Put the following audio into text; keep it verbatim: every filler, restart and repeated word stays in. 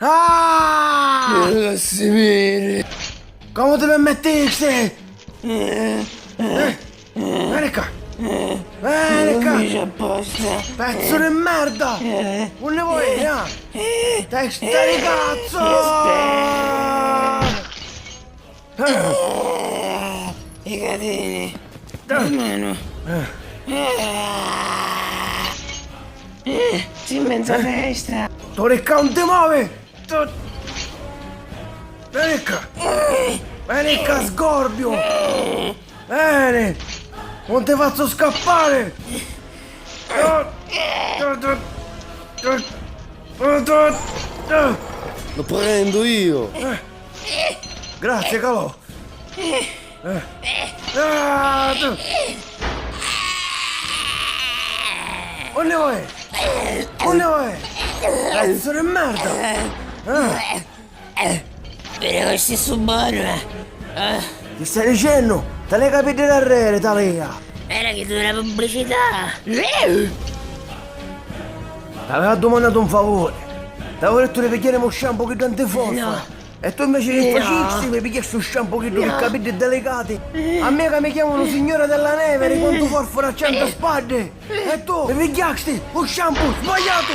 Ah! Lassi viri. Comu ti permettisti? Eh, eh, veni ccà. Veni ccà. Lo fici apposta. Pezzu di merda! Unni voi, ah? Testa di cazzu! Eh, i catini. La manu. Eh, si mmenza testa. Toni ccà, non ti movi! Veni ccà! Veni ccà, sgorbiu! Veni! Non ti fazzu scappari! Lo prendu io! Grazie, calò! Ah, tu. Unni vai? Unni vai? Pezzu di merda! Ah. Viri chi stissu bonu, eh. Ti stai dicennu? Talè capiddi d'arreri, talìa! Era chi tu la pubblicità! T'aveva dumannatu un favuri. T'aveva dettu di pigghiarimi u shampoo chiddu antiforfora. No. E tu inveci chi facisti? Mi pigghiasti u shampoo chiddu chi capiddi delicati? A mia ca mi chiamanu signora della neve, di quantu forfora c'è nta spaddi! E tu mi pigghiasti u shampoo sbagliatu!